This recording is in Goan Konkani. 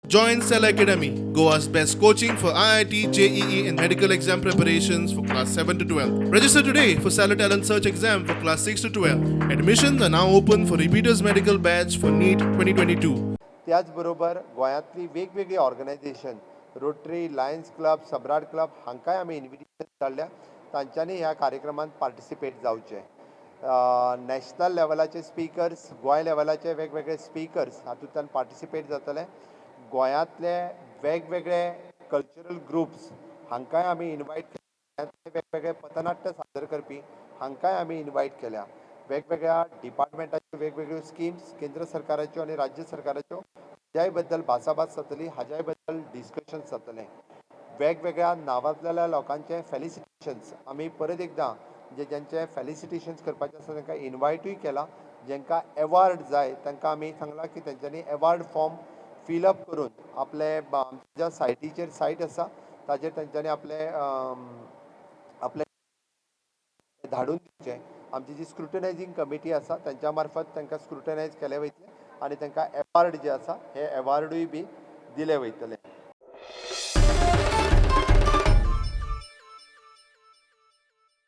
Join Cell Academy, Goa's best coaching for IIT, JEE, and medical exam preparations for class 7 to 12. Register today for Stellar Talent Search exam for class 6 to 12. Admissions are now open for repeaters medical batch for NEET 2022. त्याच बरोबर गोंयांतली वेगवेगळी ऑर्गनायझेशन, रोटरी, लायन्स क्लब, सम्राट क्लब हांकांय आमी इन्विटेशन धाडल्या, तांच्यांनी ह्या कार्यक्रमांत पार्टिसिपेट जावचें. नॅशनल लेवलाचे स्पिकर्स, गोंय लेवलाचे वेगवेगळे स्पिकर्स हातूंतल्यान पार्टिसिपेट जातले. गोंयांतले वेगवेगळे कल्चरल ग्रुप्स हांकांय आमी इनवायट केल्या. वेगवेगळे पथनाट्य सादर करपी हांकांय आमी इनवायट केल्या. वेगवेगळ्या डिपार्टमेंटाच्यो वेगवेगळ्यो स्किम्स, केंद्र सरकाराच्यो आनी राज्य सरकाराच्यो, हाज्याय बद्दल भासाभास जातली, हाज्याय बद्दल डिस्कशन जातलें. वेगवेगळ्या नांवाजलेल्या लोकांचे फेलिसिटेशन्स आमी परत एकदां, जे ज्यांचे फेलिसिटेशन्स करपाचें आसा तांकां इनवायटूय केला. जांकां एवार्ड जाय तांकां आमी सांगलां की तेंच्यांनी एवार्ड फॉर्म फिलअप करून आपले आमच्या सायटीचेर, सायट आसा ताजेर तेंच्यांनी आपले आपले धाडून दिवचें. आमची जी स्क्रुटनायझींग कमिटी आसा तांच्या मार्फत तांकां स्क्रुटनायज केले वयतले आनी तांकां एवार्ड जे आसा हे एवार्डूय बी दिले वयतले.